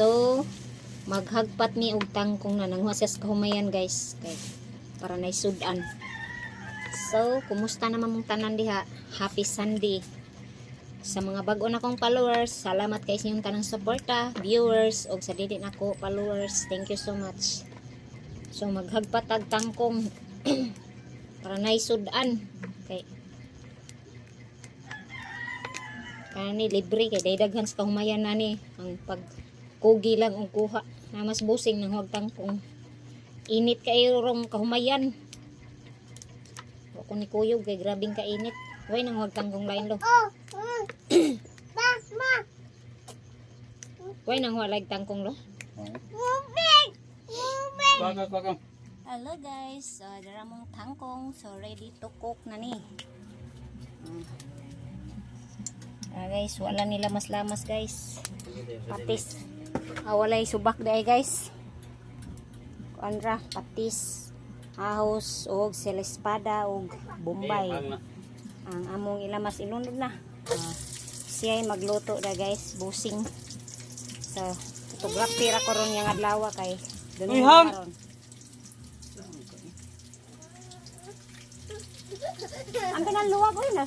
So maghagpat mi og tangkong na nanghuwa siya sa kahumayan, guys, kay para nay sudan. So kumusta naman mong tanan diha? Happy Sunday. Sa mga bag-o na kong followers, salamat kay sa inyong tanang suporta, viewers og sa dili nako followers, thank you so much. So maghagpat tag tangkong para nay sudan kay kani libre kay day daghan sa kahumayan na ni ang pag kugi lang ang kuha na mas busing nang huwag tangkong. Init kayo rong kahumayan. Wa ko ni kuyog kay grabing kainit. Way nang huwag tangkong lain lo. Way nang huwag like tangkong lo. Baga, baga. Hello guys, so dara mong tangkong, so ready to cook na ni. Ah guys, wala nila mas lamas, guys. Patis. Ah, walay subak dai, guys. Kuan ra, patis, ahos og espada og bombay. Ang among ilamas ilunod na. Ah, siya ay magluto da, guys, busing. So, photography ra ko ron yang adlaw kay Uy, Ham! karon. Ang pinaluwag oy na.